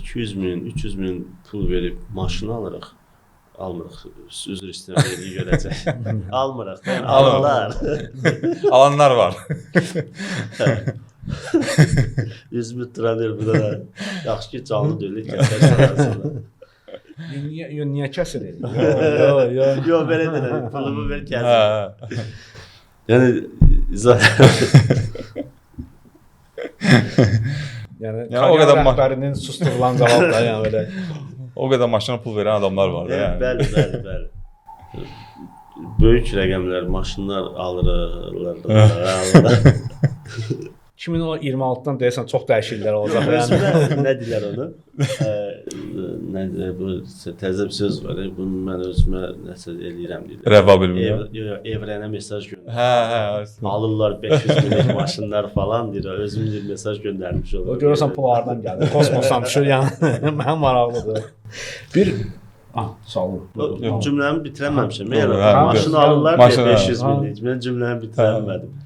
200 min, 300 min pul verib maşını alırıq. Almırıq. Üzr istəyirəm, vergi görəcək. Almırıq. Yəni alırlar. Alanlar var. 100 min turan bu da. Yaxşı ki, canlı deyil, kəsərsən arasında. Niyə yo, niyə kəsir? Yo, yo. Yox, belə deyirəm. Pulumu ver, kəsər. Hə. Yəni izah Yəni, Yəni o qədər rəhbərinin susturulan cavab da, yəni belə. O qədər maşına pul verən adamlar var da, yəni. Bəli, bəli, bəli. Böyük rəqəmlər, maşınlar alırlar. Alırlar. 2026-dan deyəsən çox dəyişikliklər olacaq. Yəni Özümə nə deyirlər onu? Nə deyirlər, bu təzə bir söz var. Bunu mən özümə nəsə eləyirəm deyirlər. Rəva bilmirəm. Ev, yox, evrənə mesaj göndərir. Hə, hə. Alırlar 500 minlik maşınlar falan deyir. Özüm bir mesaj göndərmiş o olurum. görürsən pul hardan gəlir? Kosmosdan düşür, yəni. Mənim maraqlıdır. Bir sağ olun. O cümləmi bitirəməmişəm. Doğru, Yəni, hə, maşın doğru. alırlar Maşın, deyə 500 hə. minlik. Mən cümləmi bitirəmədim.